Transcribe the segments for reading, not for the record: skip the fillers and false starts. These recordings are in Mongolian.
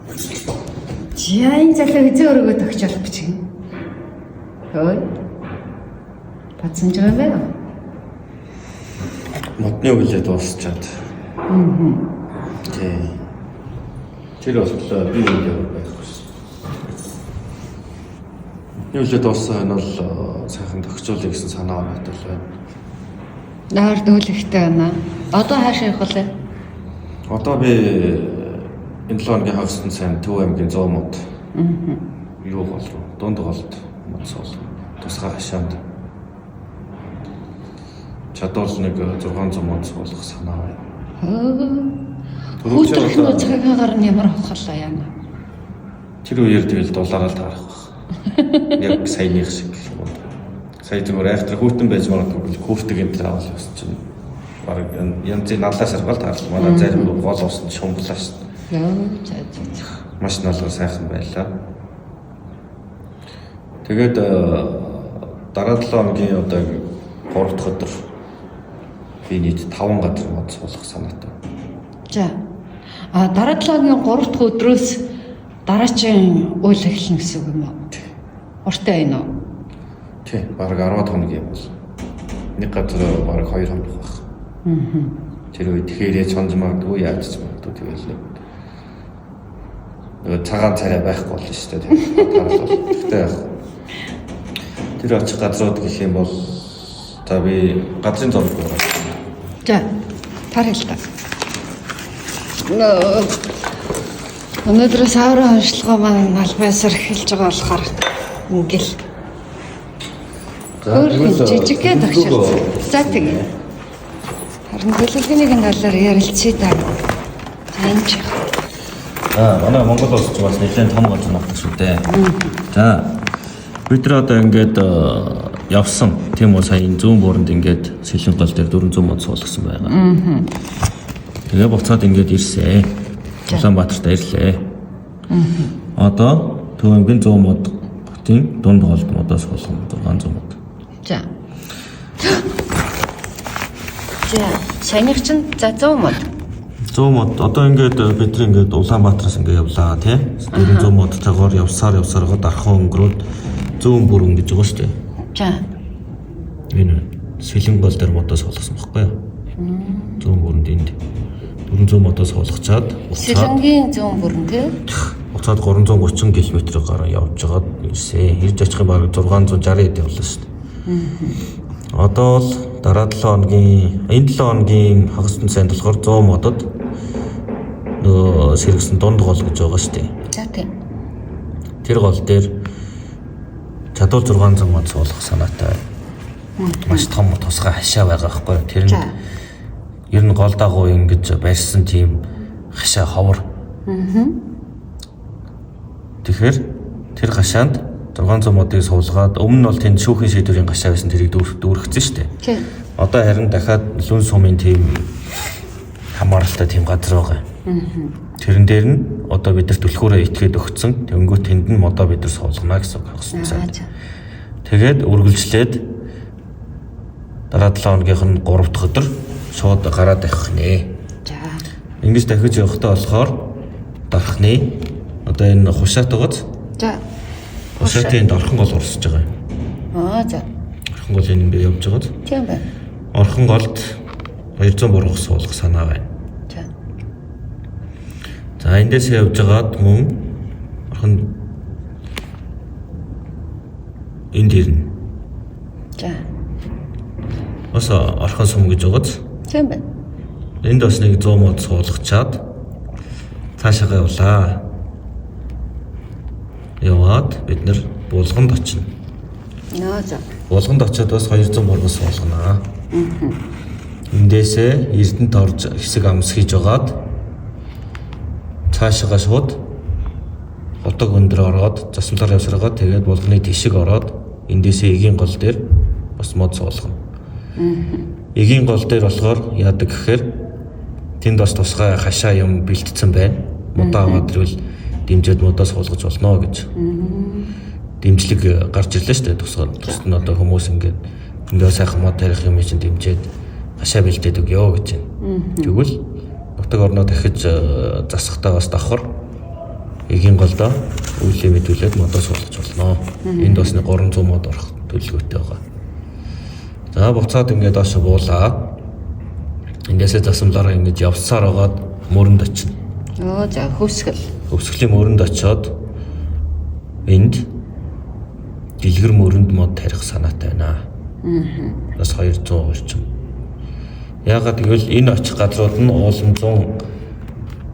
За, энэ залуу хэзээ өргөө тогтчоолох бичих юм. Хөөе. Бодсон ч байгаа юм байна. Модны үлээ дуусчаад. Тий. Тэр болтлоо би үнд явах байхгүй шээ. Модны үлээ дууссан нь бол сайхан тохижуулъя гэсэн санаа надад л байна. Наар дүүлэгтэй байна. Одоо хаашаа явах вэ? Одоо би энэ 7 хоногийн хагас сайн Төв аймгийн 100 мод. Юу гол руу? Дунд голд мод суул. Тусгай хашаанд. Чадвал нэг 600 мод суулгах санаа байна. Хөө. Хүүтрэх нь цагаагаар нь ямар авах яана. Тэр үеэр тэгэл дулаараа л таарах байх. Яг саяных шиг гэх юм уу. Сая зүгээр айхтар хүүтэн байж магадгүй хүүтэг энэ төр авал бас чинь бараг янзын налаа саргал таарлаа. Манай зарим гол ус нь шумблаа шин. Йоо, за за за. Маш налгаа сайхан байлаа. Тэгээд дараа 7 хоногийн одоо 3 дахь өдөр би нийт 5 газар мод суулгах санаатай. За. А дараа 7 хоногийн 3 дахь өдрөөс дараагийн үйл эхэлнэ гэсэн үг юм уу? Уртай байна уу? Тий, бараг 10 хоног юм бол. Нэг газар бараг 2 хоног байх. Тэр үед тэгэхээр яаж хонж магадгүй, яаж ч магадгүй тэгэл нэг нөгөө цагаан царай байхгүй болно шүү дээ. Таарлал. Гэхдээ яг тэр очих газрууд гэх юм бол за би газрын зураг байгаа. За. Тар хэл та. Өнөөдрөөс аврал уншилгаа маань албаасаар эхэлж байгаа болохоор ингээл За өөр жижигхэн тогшилсан. За тэгээ. Харин төлөвлөгөөний талаар ярилцъя та. За энэ ч Аа, манай Монгол улс ч бас нэлээд том газар нутаг шүү дээ. За бид нар одоо ингээд явсан. Тийм үү, сая энэ зүүн бүрэнд ингээд Сэлэн гол дээр 400 мод суулгасан байгаа. Тэгээ буцаад ингээд ирсэн. Улаанбаатарт ирлээ. Одоо Төв аймгийн 100 мод хотын дунд голд модоо суулгана 600 мод. За. За, саяных чинь за 100 мод. 100 мод одоо ингээд бид нар ингээд Улаанбаатараас ингээд явлаа тий. 400 модтойгоор явсаар явсаргаа дархан өнгөрөөд зүүн бүрэн гэж байгаа шүү дээ. За. Энэ Сэлэн гол дээр модоо суулгасан байхгүй юу? Зүүн бүрэнд энд 400 модоо суулгачаад буцаад Сэлэнгийн зүүн бүрэн тий. буцаад 330 км гарan явж байгаад ирсэн. Ирж очих юм бараг 660 хэд явлаа шүү дээ. Одоо л дараа 7 хоногийн энэ 7 хоногийн хагас сайнд болохоор 100 модод нөгөө сэргэсэн дунд гол гэж байгаа шүү дээ. За тийм. Тэр гол дээр чадвал 600 мод суулгах санаатай байна. Маш том тусгай хашаа байгаа байхгүй юу? Тэр нь ер нь гол дагуу ингэж барьсан тийм хашаа ховор. Тэгэхээр тэр хашаанд 600 модыг суулгаад өмнө нь бол тэнд шүүхийн шийдвэрийн гашаа байсан, тэрийг дүүргэсэн шүү дээ. Тийм. Одоо харин дахиад лүн сумын тийм хамааралтай тийм газар байгаа. Тэрэн дээр нь одоо бид нар түлхүүрээ итгээд өгцөн. Тэнгүүт тэнд нь модоо бид нар суулгана гэсэн үг хагас Аа сайд. за. Тэгээд үргэлжлээд дараа 7 хоногийнх нь 3 дахь өдөр шууд гараад авах нэ. За. Ингэж дахиж явахдаа болохоор дархны одоо энэ хушаат байгааз За. хушаатын орхон гол урсж байгаа юм. Аа за. Орхон гол энэ ингэ явж байгааз Тийм байна. орхон голд 203 суулгах санаа байна. За. За эндээс явж байгаад мөн орхон энд ирнэ. За. Бас орхон сум гэж байгааз Тийм байна. энд бас нэг 100 мод суулгачаад цаашаага явлаа. Яваад бид нэр булганд очино. Нөө за. Булганд очиод бас 203 суулгана. Эндээсээ Эрдэнэт орж хэсэг амс хийж байгаад цаашаага шууд хотог өндөр ороод засамлаар явсараад тэгээд булганы тишиг ороод эндээсээ эгийн гол дээр бас мод суулгана. Эгийн гол дээр болохоор яадаг гэхээр тэнд бас тусгай хашаа юм бэлтцсэн байна. Модоо аваад ирвэл дэмжиж модоо суулгаж болно гэж. Дэмжлэг гарч ирлээ шүү дээ тусгай. Тусад нь одоо хүмүүс ингээд ингээ сайхан мод тарих юм чинь дэмжиж хашаа бэлдээд өгөө гэж байна. Тэгвэл нутаг орноо дахиж засахтаа бас давхар Эгийн голдоо үйлээ мэдүүлээд модоо суулгаж болно. Энд бас нэг 300 мод орох төлөвлөгөөтэй байгаа. За буцаад ингээд доош буулаа. Эндээсээ засамлаараа ингэж явсаар байгаад мөрөнд очино. Оо за хөвсгөл. Хөвсгөлийн мөрөнд очиод энд дэлгэр мөрөнд мод тарих санаатай байна. Бас 200 орчим. Яагаад гэвэл энэ очих газрууд нь уулан 100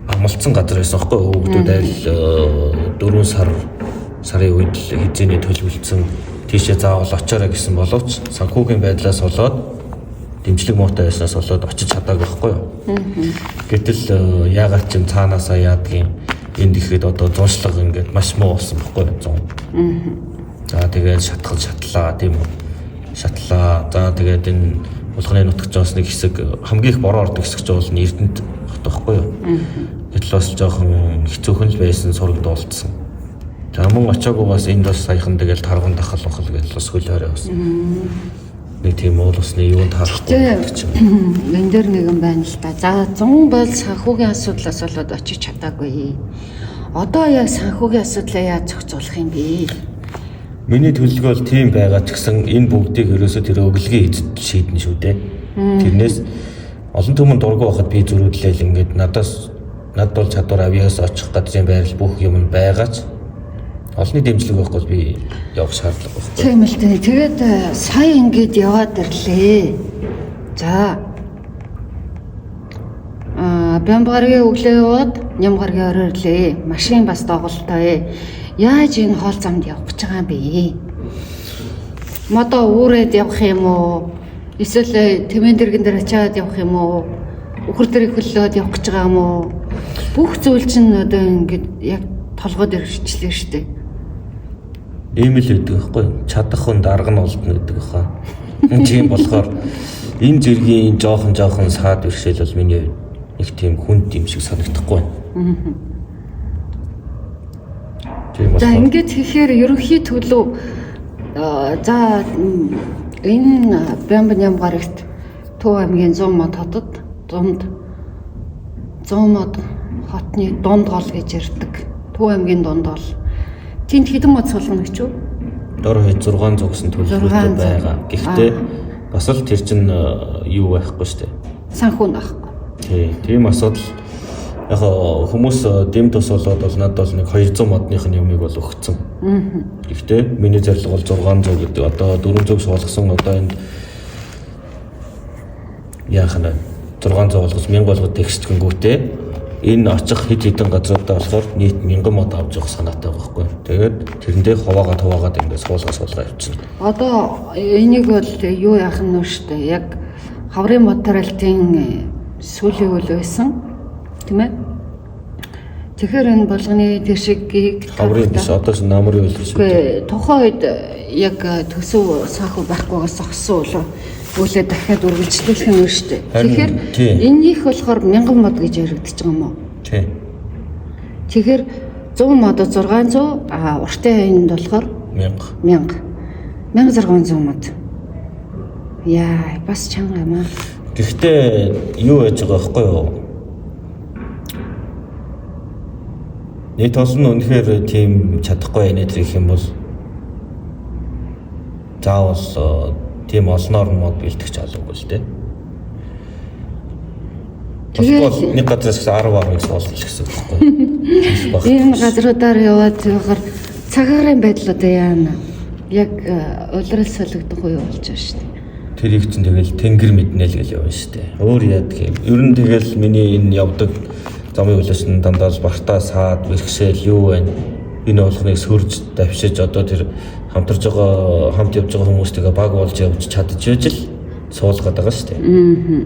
амлцсан газар байсан байхгүй юу? Хүүхдүүд айл 4 сарын үед л хизээний төлөвлөсөн тийшээ заавал очоорой гэсэн боловч санхүүгийн байдлаас болоод дэмжлэг муутай байснаас болоод очиж чадаагүй байхгүй юу? Гэтэл яагаад ч юм цаанаасаа яадгийн энд ихэд одоо зуншлага ингээд маш муу болсон байхгүй юу? 100. За тэгээд шатгал шатлаа тийм үү? Шатлаа. За тэгээд энэ булганы нутагч бас нэг хэсэг хамгийн их бороо ордог хэсэг ч бол Эрдэнэт хот байхгүй юу? Гэтэл бас жоохон хэцүүхэн л байсан, сураг дуулдсан. За мөн очоогүй бас энд бас саяхан тэгэл тарган дахал махал гэж бас хөл хорой бас. Нэг тийм уул усны юунд харахгүй гэдэг ч юм. Энэ дээр нэг юм байна л да. За 100 бол санхүүгийн асуудлаас болоод очиж чадаагүй. Одоо яг санхүүгийн асуудлаа яаж зохицуулах юм бэ? Миний төлөвлөгөө бол тийм байгаа ч гэсэн энэ бүгдийг ерөөсөө тэр өглөгийн эзэд шийднэ шүү дээ. Тэрнээс олон түмэн дургу байхад би зөрүүдлээл ингээд надаас над бол чадвар авиас очих газрын байрал бүх юм нь байгаа ч олонний дэмжлэг байхгүй би явах шаардлага байхгүй. Тийм л дээ. Тэгээд сая ингээд яваад ирлээ. За. Бямб гарагийн өглөө яваад Ням гарагийн орой ирлээ. Машин бас доголтой. Яаж энэ хоол замд явах гэж байгаа юм бэ? Модоо үүрээд явах юм уу? Эсвэл тэмээн дэргэн дээр ачаад явах юм уу? Үхэр дээр хөллөөд явах гэж байгаа юм уу? Бүх зүйл чинь одоо ингээд яг толгой дээр ирчлээ шүү дээ. Ийм л байдаг байхгүй юу? Чадах хүн дарга нь олдно гэдэг баха. Тийм болохоор энэ зэргийн жоохон жоохон саад бэрхшээл бол миний хувьд нэг тийм хүнд юм шиг санагдахгүй байна. Тийм За болохоор ингээд тэгэхээр ерөнхий төлөв за энэ Бямба Ням гарагт Төв аймгийн 100 мод хотод дунд 100 мод хотны дунд гол гэж ярьдаг. Төв аймгийн дунд гол. Тэнд хэдэн мод суулгана гэж үү? дор хаяж 600 гэсэн төлөвлөгөөтэй 600. байгаа. Гэхдээ бас л тэр чинь юу байхгүй шүү дээ. Санхүү нь байхгүй. Тий, тийм асуудал яг хүмүүс дэм тус болоод бол надад бол нэг 200 модных нь юмыг бол өгцөн. Гэхдээ миний зорилго бол 600 гэдэг. Одоо 400 суулгасан одоо энд яах нь 600 болгож 1000 болгож тэгшдэнгүүтээ энэ очих хэд хэдэн газруудаа болохоор нийт 1000 мод авч явах санаатай байгаа байхгүй. Тэгээд тэрэндээ хуваагаад ингээд суулгаа явчихна. Одоо энийг бол юу яах нь вэ шүү дээ. Яг хаврын мод тариалтын сүүлийн үйл байсан. Тийм ээ? Тэгэхээр энэ булганы дэшигийг Хаврын биш одоо ч намрын үйл биш. Үгүй тухайн үед яг төсөв санхүү байхгүйгээс зогссон үлээ үлээ дахиад үргэлжлүүлэх юм шүү дээ. Харин, Тэгэхээр тий. энэнийх болохоор 1000 мод гэж яригдчих юм уу? Тий. Тэгэхээр 100 мод 600 а уртын энд болохоор 1000. 1000. 1600 мод. Яа, бас чанга юм аа. Гэхдээ юу яаж байгаа байхгүй юу? Нийт олон нь үнэхээр тийм чадахгүй энэ гэх юм бол заавал тийм олноор мод бэлтгэж чадаагүй л дээ. Тэгээд- Тэгэхгүй нэг газраас гэсэн 10 10-ыг суулгах гэсэн үг байхгүй юу? Энэ газруудаар яваад явахаар цагаарын байдал одоо яана? Яг улирал солигдох үе болж байна шүү дээ. Тэрийг чинь тэгэл тэнгэр мэднэ л гэж явна шүү дээ. Өөр яадаг юм. Ер нь тэгэл миний энэ явдаг замын хүлээч нь дандаа л бартаа саад бэрхшээл юу байна. Энэ болгоныг сөрж давшиж одоо тэр хамтарж байгаа хамт явж байгаа хүмүүстэйгээ баг болж явж чадчихэж л суулгаад байгаа шүү дээ.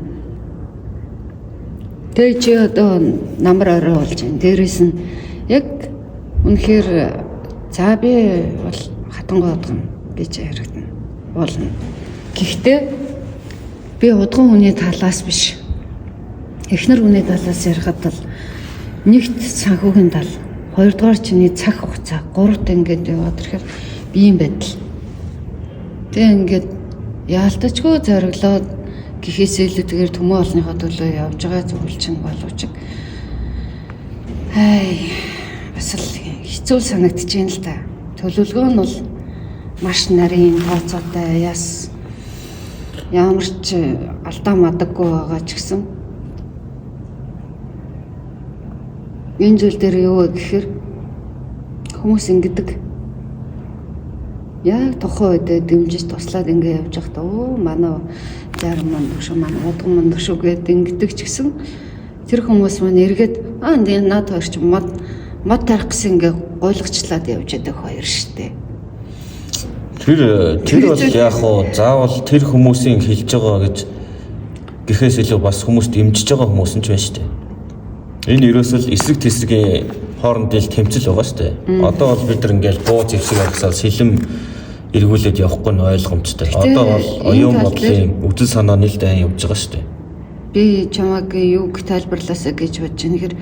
Тэгээ чи одоо намар орой болж байна. Дээрээс нь яг үнэхээр за би бол хатангуй удган гэж яригдана. Болно. Гэхдээ би удган хүний талаас биш. Эхнэр хүний талаас ярихад бол нэгт санхүүгийн тал, хоёрдугаар чиний цаг хугацаа, гуравт ингээд яваад ирэхээр биеийн байдал. Тэгээ ингээд яалтчгүй зориглоод гэхээсээ илүүтэйгээр түмэн олныхоо төлөө явж байгаа зүйл чинь боловч ай бас л хэцүү санагдаж байна л да. Төлөвлөгөө нь бол маш нарийн тооцоотой, яс ямар ч алдаа мадаггүй байгаа ч гэсэн энэ зүйл дээр юу вэ гэхээр хүмүүс ингэдэг. Яг тухайн үедээ дэмжиж туслаад ингэ явж байхдаа өө манай зарим мундаг шүү, манай удган мундаг шүү гэд ингэдэг ч гэсэн тэр хүмүүс маань эргээд аа наад хоёр ч мод тарих гэсэн ингээ гуйлгачлаад явж байдаг хоёр штэ. Тэр бол яг уу заавал тэр хүмүүсийн хэлж байгаа гэж гэхээс илүү бас хүмүүс дэмжиж байгаа хүмүүс нь ч байна штэ. Энэ ерөөсөө л эсрэг тесрэгийн хоорондын тэмцэл байгаа штэ. Одоо бол бид нар ингээл буу зэвсэг агсаал сэлэм эргүүлээд явахгүй нь ойлгомжтой. Одоо бол оюун бодлын үзэл санааны л дайн явж байгаа штэ. Би чамайг юуг тайлбарлаасаа гэж бодож байна. Тэгэхээр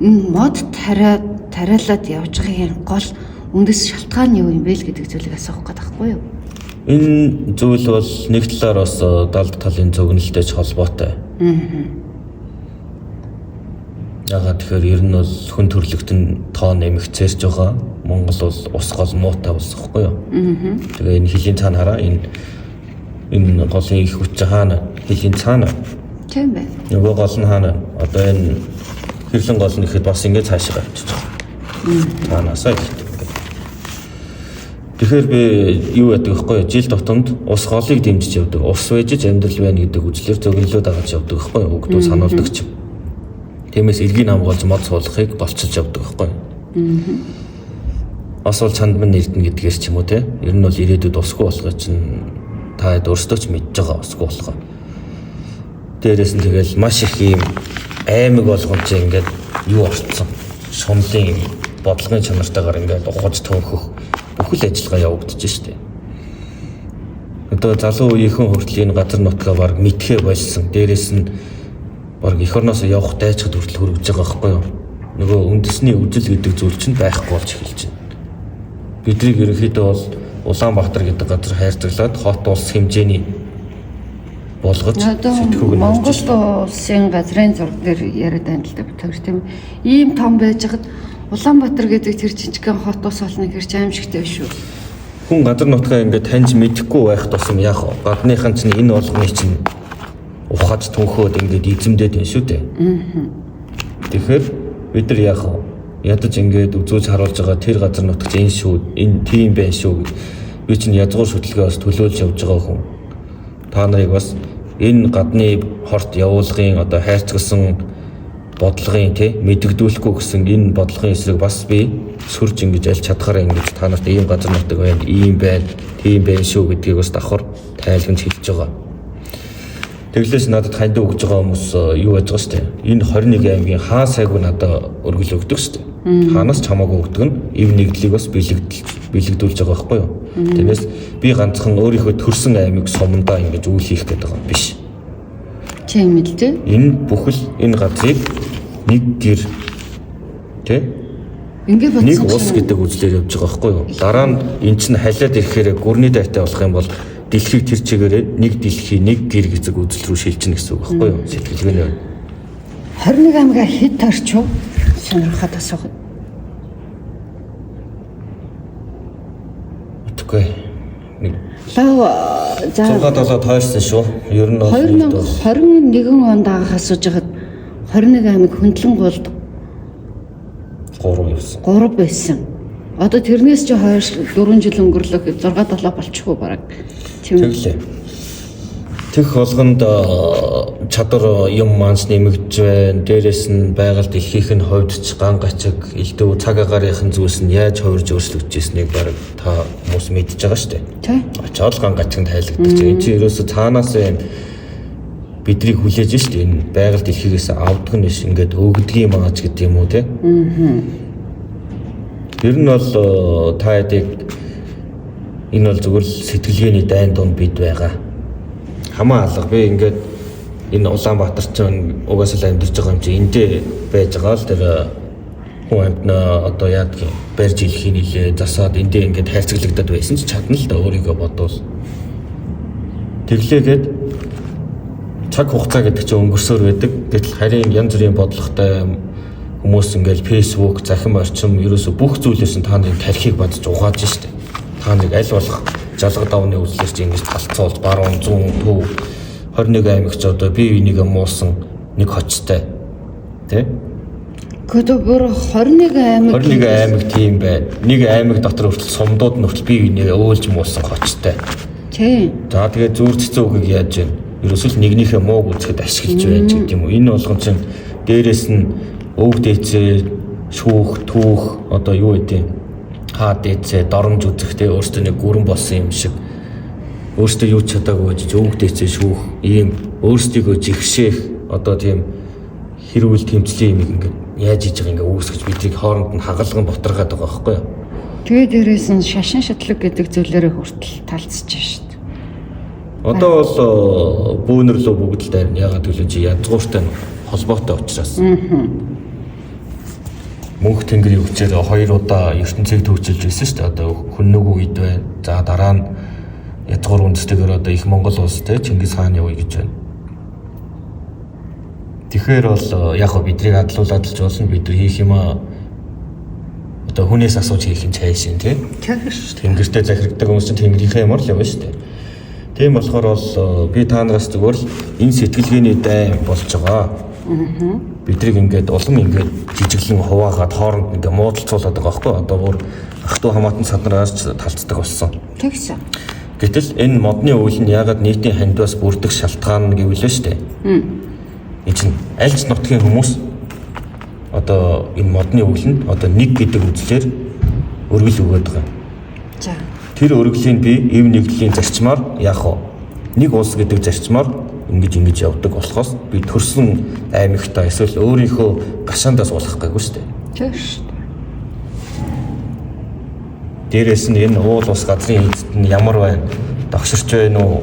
энэ мод тариалаад явж байгаагийн гол үндэс шалтгаан юу юм бэ л гэдэг зүйлийг асуух гээд байхгүй юу? Энэ зүйл бол нэг талаар бас далд талын зөгнөлтэй ч холбоотой. Ягаад тэгэхээр ер нь бол хүн төрөлхтөн тоо нэмэгцээрч байгаа. Монгол бол ус гол муутай улс байхгүй юу? Тэгээ энэ хөлийн цаана хараа энэ голын их хүч хаана? Хөлийн цаана. Тийм байна. Нөгөө гол нь хаана? Одоо энэ хэрлэн гол нь ихэд бас ингэ цаашаа авчиж байгаа. Цаанаасаа ихэд. Тэгэхээр би юу яадаг вэ? Жил тутамд ус голыг дэмжиж явдаг. Ус байж амьдрал байна гэдэг үзлээр зөгнөлөө дагаж явдаг байхгүй юу? Өгдөө сануулдаг ч. Тиймээс эргийг хамгаалж мод суулгахыг голчилж явдаг байхгүй юу? Бас бол чанд минь эрдэнэ гэдгээс ч юм уу те. Ер нь бол ирээдүйд усгүй болохыг чинь та хэд өөрсдөө ч мэдж байгаа усгүй болохоо. Дээрээс нь тэгэл маш их юм аймаг болгон чи ингээд юу орцсон. Шунлын бодлогын чанартайгаар ингээд ухаж төнхөх бүхэл ажиллагаа явагдаж штэ. Одоо залуу үеийнхэн хүртэл энэ газар нутгаа баг мэдхээ болсон. Дээрээс нь баг эх орноос явах дайчхад хүртэл хүрэж байгаа байхгүй юу? Нөгөө үндэсний үзэл гэдэг зүйл чинь байхгүй болж эхэлж байна. Бидрийг ерөнхийдөө бол Улаанбаатар гэдэг газар хайрцаглаад хот улс хэмжээний болгож сэтгүүг нь Монгол улсын газрын зураг дээр яриад байна л да бид хоёр тийм. Ийм том байж хад Улаанбаатар гэдэг тэр жижигхэн хот ус болно гэр чи аимшигтэй биш үү? Хүн газар нутгаа ингээд таньж мэдэхгүй байх тусам яах вэ? Гадныхан чинь энэ болгоны чинь ухаж түнхөөд ингээд эзэмдээд байна шүү дээ. Тэгэхээр бид нар яах вэ? Ядаж ингээд үзүүлж харуулж байгаа тэр газар нутагч энэ шүү, энэ тийм байх шүү гэж би чинь язгуур шүтлгээ бас төлөөлж явж байгаа хүн. Та нарыг бас энэ гадны хорт явуулгын одоо хайрцагсан бодлогын тий мэдэгдүүлэхгүй гэсэн энэ бодлогын эсрэг бас би сөрж ингэж аль чадхаараа ингэж та нарт ийм газар нутаг байна, ийм байна, тийм байх шүү гэдгийг бас давхар тайлгнаж хэлж байгаа. Тэглээс надад хандив өгж байгаа хүмүүс юу яаж байгаа штэ. Энэ 21 аймгийн хаа сайгүй надад өргөл өгдөг штэ. Хаанаас ч хамаагүй өгдөг нь эв нэгдлийг бас бэлэгдүүлж байгаа байхгүй юу? Тэрнээс би ганцхан өөрийнхөө төрсэн аймаг сумандаа ингэж үйл хийх гэдэг байгаа биш. Тийм л дээ. Энэ бүхэл энэ газрыг нэг гэр тэ Ингээ бодсон нэг улс гэдэг үзлээр явж байгаа байхгүй юу? Дараа нь эн чинь халиад ирэхээр гүрний дайтай болох юм бол дэлхийг тэр чигээрээ нэг дэлхий нэг гэр гэдэг үзэл рүү шилжинэ гэсэн үг байхгүй юу? Сэтгэлгээний хувьд. 21 аймгаа хэд торчив? Сонирхоод асуух. Үгүй. Нэг Лав за 6 7 тойрсон шүү. Ер нь бол 2021 онд анх асууж байхад 21 аймаг хөндлөн голд 3 явсан. 3 байсан. Одоо тэрнээс чи 2 4 жил өнгөрлөх 6 7 болчихгүй бараг. Тийм үү? Тэглээ. Тех болгонд чадвар юм манс нэмэгдэж байна. Дээрээс нь байгаль дэлхийх нь хувьд ч ган гачиг элдв цаг агаарын зүйлс нь яаж хувирж өөрчлөгдөж ирснийг бараг та хүмүүс мэдж байгаа шүү дээ. Тэ. Очоод ган гачигт тайлагдаж. Энэ чинь ерөөсө цаанаас юм бидрийг хүлээж шүү дээ. Энэ байгаль дэлхийгээс авдаг нь биш ингээд өгдөг юм аа ч гэдэг юм уу те. Ер нь бол та хэдийг энэ бол зүгээр л сэтгэлгээний дайн дунд бид байгаа. Хамаа алга би ингээд энэ Улаанбаатар чинь угаасаа л амьдарч байгаа юм чи эндээ байж байгаа л тэр хүн амьтнаа одоо яадгийн барьж илхийн нилээ засаад эндээ ингээд хайрцаглагдаад байсан ч чадна л да өөрийгөө бодвол. Тэглээгээд цаг хугацаа гэдэг чинь өнгөрсөөр байдаг. Гэтэл харин янз бүрийн бодлоготой Хүмүүс ингээл Facebook, захим орчим ерөөсө бүх зүйлээс нь та нарын тархийг бадж угааж штэ. Та нарыг аль болох жалга давны үзлээс чи ингэж талцуулж баруун, зүүн, төв 21 аймагч одоо бие бинийгээ муусан нэг хочтой. Тэ? Гэхдээ бүр 21 аймаг 21 аймаг тийм байна. Нэг аймаг дотор хүртэл сумдууд нь хүртэл бие бинийгээ өөлж муусан хочтой. Тийм. За тэгээд зүүр цэцэн үгийг яаж вэ? Ерөөсөө л нэгнийхээ мууг үзэхэд ашиглаж байж гэдэг юм уу. Энэ болгон чинь дээрэс нь өвөг дээцээ шүүх, түүх одоо юу гэдэг хаа дээцээ доромж үзэх те өөртөө нэг гүрэн болсон юм шиг өөртөө юу ч чадаагүй байж өвөг дээцээ шүүх ийм өөрсдийгөө жигшээх одоо тийм хэрүүл тэмцлийн юм ингээд яаж хийж байгаа ингээ үүсгэж биднийг хооронд нь хагалган бутаргаад байгаа байхгүй юу? Тэгээ дээрээс нь шашин шатлаг гэдэг зүйлээрээ хүртэл талцж шít. Одоо бол бүүнөр лөө бүгд л дайрна. Ягаад гэвэл чи язгууртай холбоотой учраас. Мөнх тэнгэрийн хүчээр хоёр удаа ертөнцийг төвчилж байсан шүү дээ. Одоо хөннөг үед байна. За дараа нь язгуур үндэстэйгээр одоо их Монгол улс те Чингис хааны үе гэж байна. Тэгэхээр бол яг хөө бидрийг адлуулад л болно. Бид нар хийх юм аа одоо хүнээс асууж хийх юм цаашин тий. Тэнгэртэй захирагдаг хүмүүс чинь тэнгэрийнхээ юмар л явна шүү дээ. Тийм болохоор бол би та нараас зүгээр л энэ сэтгэлгээний дайн болж байгаа. Бидрийг ингээд улам ингээд жижиглэн хуваагаад хооронд ингээд муудалцуулаад байгаа байхгүй. Одоо бүр ах トゥ хамаатан саднараас ч талцдаг болсон. Тэгсэн. Гэтэл энэ модны үйл нь яагаад нийтийн хандваас бүрдэх шалтгаан гэвлээ шүү дээ. Энэ чинь аль ч нутгийн хүмүүс одоо энэ модны үйл нь одоо нэг гэдэг үзлээр өргөл өгöd байгаа юм. За. Тэр өргөлийн би эв нэгдлийн зарчмаар яах вэ? Нэг улс гэдэг зарчмаар ингэж явдаг болохоос би төрсөн аймагтаа эсвэл өөрийнхөө гашаандаас уулах гайгүй шүү дээ. Тийм шүү дээ. Дээрээс нь энэ уул ус газрын эзэд нь ямар байна? Догширч байна уу?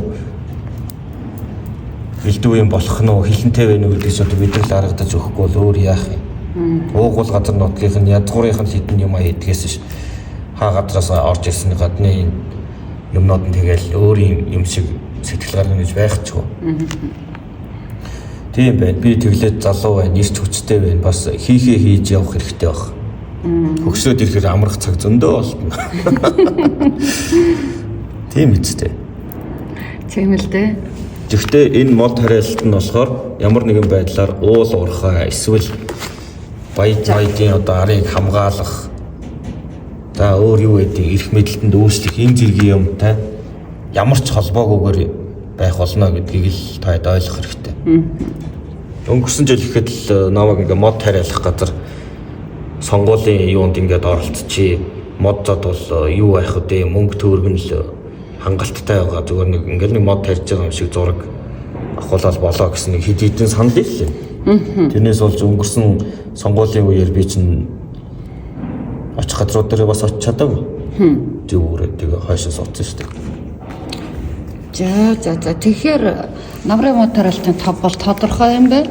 Элдв юм болох нь уу? Хилэнтэй байна уу гэдгийг одоо бид нар л аргадаж өгөхгүй бол өөр яах юм? Уугуул газар нутгийнх нь язгуурынх нь хідэн юм аа идгээс ш. Хаа газраас орж ирсэн гадны юмнууд нь тэгэл өөрийн юм шиг сэтгэл гаргана гэж байх ч юу. Тийм байна. Би тэглээд залуу байна, ирч хүчтэй байна. Бас хийхээ хийж явах хэрэгтэй баг. Хөгшрөөд ирэхээр амрах цаг зөндөө болтно. Тийм үстэй. Тийм л дээ. Гэхдээ энэ мод тариалалт нь болохоор ямар нэгэн байдлаар уул уурхай эсвэл баяд маядын одоо арыг хамгаалах за өөр юу гэдэг эрх мэдэлтэнд үүслэх энэ зэргийн юмтай ямар ч холбоогүйгээр байх болно гэдгийг л та хэд ойлгох хэрэгтэй. Өнгөрсөн жил ихэд л намайг ингээ мод тариалах газар сонгуулийн юунд ингээд оролцчихъя. Мод зод бол юу байх вэ? Мөнгө төгрөг нь л хангалттай байгаа. Зүгээр нэг ингээл нэг мод тарьж байгаа юм шиг зураг авахулаад болоо гэсэн нэг хэд хэдэн санал ирлээ. Тэрнээс болж өнгөрсөн сонгуулийн үеэр би чинь очих газрууд дээр бас очиж чадаагүй. Зүгээр тэгээ хойшоо суудсан шүү дээ. За. Тэгэхээр намрын мод тариалтын тов бол тодорхой юм байна.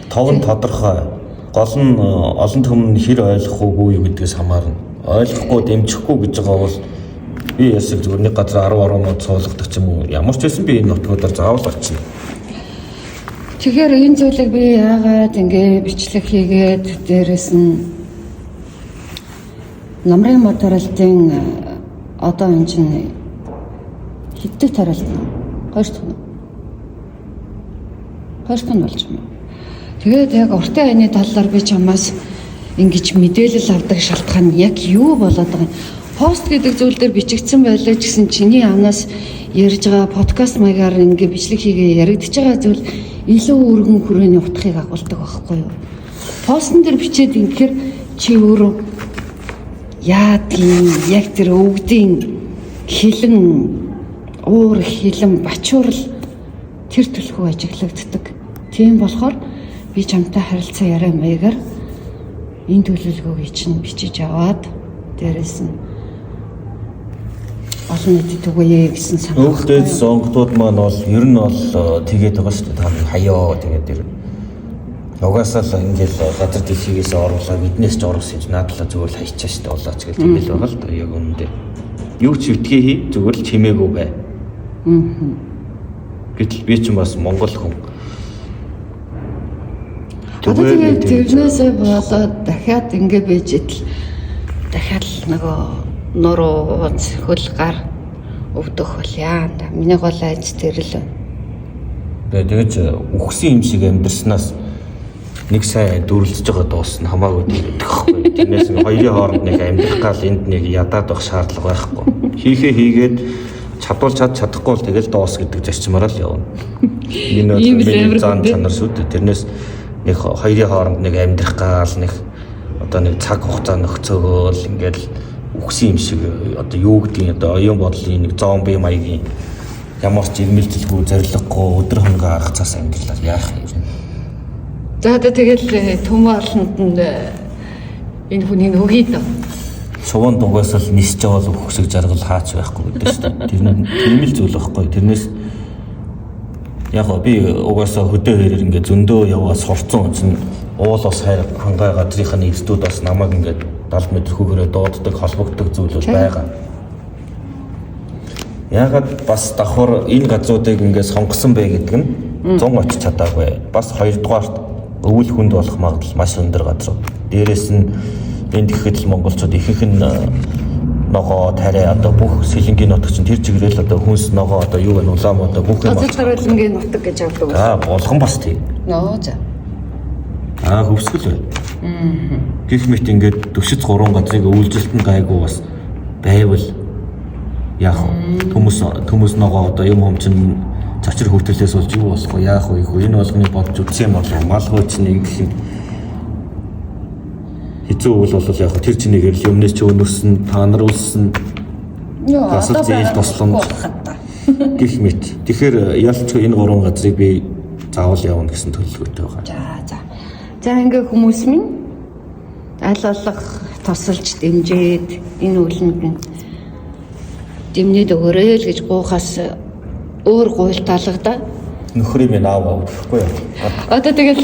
Тов нь тодорхой. Гол нь олон түмэн хэр ойлгох уугүй юу гэдгээс хамаарна. Ойлгохгүй дэмжихгүй гэж байгаа бол би ясаг зүгээр нэг газар 10 10 мод суулгадаг ч юм уу. Ямар ч байсан би энэ нутгуудаар заавал очино. Тэгэхээр энэ зүйлийг би яагаад ингэ бичлэг хийгээд дээрэс нь намрын мод тариалтын одоо энэ чинь хэддэг тариалт нь? Хоёр дахь нь. Хоёр дахь нь болж байна. Тэгээд яг уртын айны талаар би чамаас ингэж мэдээлэл авдаг шалтгаан нь яг юу болоод байгаа юм? Пост гэдэг зүйл дээр бичигдсэн байлаа ч гэсэн чиний амнаас ярьж байгаа подкаст маягаар ингэ бичлэг хийгээ яригдж байгаа зүйл илүү өргөн хүрээний утгыг агуулдаг байхгүй юу? Постн дээр бичээд ингэхээр чи өөрөө яадгийн яг тэр өвгдийн хилэн уур хилэн бачуурл тэр төлхөө ажиглагддаг. Тийм болохоор би чамтай харилцаа яриа маягаар энэ төлөвлөгөөг чинь бичиж аваад дээрэс нь олон нийтэд түгээе гэсэн санаа. Өөх дээд сонготууд маань бол ер нь бол тэгээд байгаа шүү дээ. Та нар хаяо тэгээд ер. Угаасаа л ингээл газар дэлхийгээс оруулаа биднээс ч оруулсан юм наадлаа зүгээр л хайчаа шүү дээ болооч гэл тэгэл байгаа л да яг үнэндээ. Юу ч битгий хий зүгээр л чимээгүй бай. Гэтэл би ч бас монгол хүн. Одоо тэгээд тэрнээсээ болоод дахиад ингэ байж идэл дахиад л нөгөө нуруу хөл гар өвдөх бол яа. Миний гол айц тэр л. Тэгээд тэгэж үхсэн юм шиг амьдрснаас нэг сайн дүрлэж байгаа дуусна хамаагүй гэдэг байхгүй. Тэрнээс нь хоёрын хооронд нэг амьдрах гал энд нэг ядаад байх шаардлага байхгүй. Хийхээ хийгээд чадвал чад чадахгүй бол тэгэл дуус гэдэг зарчмаар л явна. Энэ бол миний зан чанар шүү дээ. Тэрнээс нэг хоёрын хооронд нэг амьдрах гал нэг одоо нэг цаг хугацаа нөхцөөгөөл ингээл үхсэн юм шиг одоо юу гэдгийг одоо оюун бодлын нэг зомби маягийн ямар ч ирмэлзэлгүй зориггүй өдөр хоногоо арга цаас амьдралаар яах юм. За одоо тэгэл түмэн олонд нь энэ хүний өгье дөө. Суван дугаас л нисэж явал үхсэг жаргал хаач байхгүй гэдэг шүү дээ. Тэр нь тийм л зүйл байхгүй. Тэрнээс яг би угаасаа хөдөө хэрээр ингээд зөндөө яваа сурцсан хүн чинь уул ус хайр хангай газрынхны эздүүд бас намайг ингээд 70 м хүүгээрээ дууддаг, холбогддог зүйл бол байгаа. Яагаад бас давхар энэ газруудыг ингээд сонгосон бэ гэдэг нь 100 очиж чадаагүй. Бас хоёрдугаарт өвөл хүнд болох магадлал маш өндөр газрууд. Дээрээс нь энд ихэд л монголчууд ихэнх нь ногоо, тариа одоо бүх сэлэнгийн нутаг чинь тэр чигээрэл одоо хүнс ногоо одоо юу вэ улаан одоо бүх юм. Газар тариалангийн нутаг гэж авдаг. Аа болгон бас тийм. Нөө за. Аа хөвсгөл байна. Гэх мэт ингээд 43 газрыг өвлжилт нь гайгүй бас байвал яах вэ? Төмөс ногоо одоо юм хом чинь цочор хүртэлээс болж юу болох вэ? Яах вэ? Энэ болгоныг бодж үзсэн юм болов. Мал хөө чинь ингэх юм. Хэцүү үйл бол яг тэр чинийгээр л өмнөөс чи өнөрсөн, та нар үлсэн. Бас зээл тусламж гэх мэт. Тэгэхээр ялчгүй энэ гурван газрыг би заавал явна гэсэн төлөвлөгөөтэй байгаа. За за. За ингээ хүмүүс минь аль болох тусалж дэмжиж энэ үлэнд нь дэмнээд өгөөрэй л гэж гуйхаас өөр гуйлт алгадаа. Нөхрийн минь аав аав гэхгүй юу? Одоо тэгэл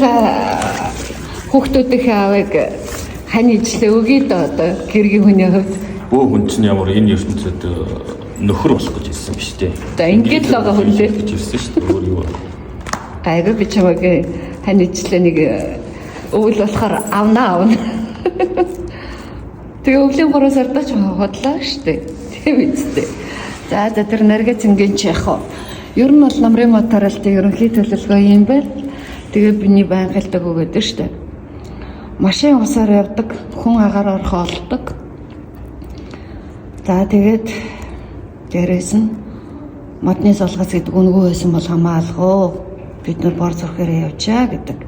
хүүхдүүдийнхээ аавыг хань ижлээ өгье дөө одоо гэргийн хүний хувьд. Бөө хүн чинь ямар энэ ертөнцид нөхөр болох гэж ирсэн биш үү? За ингээд л байгаа хүн лээ. Гэж ирсэн шүү дээ. Өөр юу вэ? Гайгүй би чамайг хань ижлээ нэг өвөл болохоор авна. Тэгээ өвлийн 3 сард ч хотлаа шүү дээ. Тийм үстэй. За за тэр нарга цэнгийн чи яах вэ? Ер нь бол намрын мод таралтын ерөнхий төлөвлөгөө юм байна. Тэгээ биний байнга хэлдэг өгöd шүү дээ. Машин усаар явдаг, хүн агаар орхоо олдог. За тэгээд дээрээс нь модны сулгас гэдэг үнэгүй байсан бол хамаалгүй. Бид нар бор зүрхээр явчаа гэдэг.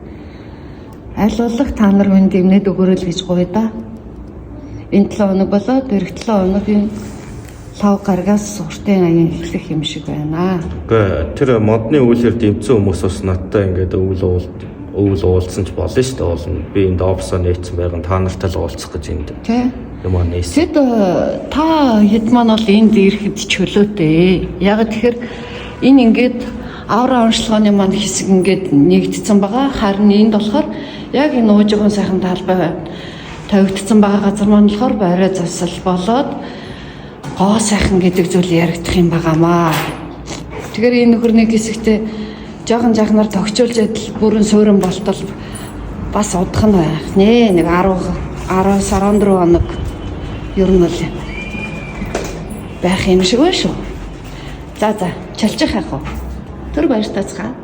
Аль болох та нар минь дэмнээд өгөөрэй л гэж гуйя да. Энэ 7 хоног болоод эх 7 хоногийн лав гаргаас уртын аян эхлэх юм шиг байна. Үгүй тэр модны өвлөөр дэмцэн хүмүүс бас надтай ингээд өвөл уулзсан ч болно шүү дээ. Уулна. Би энд офсоо нээсэн байгаа та нартай л уулзах гэж энд. Тэ. Юм аа нээсэн. Тэд та хэд маань бол энд ирэхэд чөлөөтэй. Яг тэгэхээр энэ ингээд аврал онцлогооны маань хэсэг ингээд нэгдсэн байгаа. Харин энд болохоор яг энэ уужигын сайхан талбай тавигдсан байгаа газар маань болохоор барай засал болоод гоо сайхан гэдэг зүйл яригдах юм байгаамаа. Тэгэхээр энэ нөхөр нэг хэсэгтээ жоохон жахнаар тогтчулж адил бүрэн суурин болтол бас удах нь байх нэ. Нэг 10 14 хоног ер нь бол байх юм шиг байна шүү. За за, чалчих яах вэ? Түр баяр тацгаа.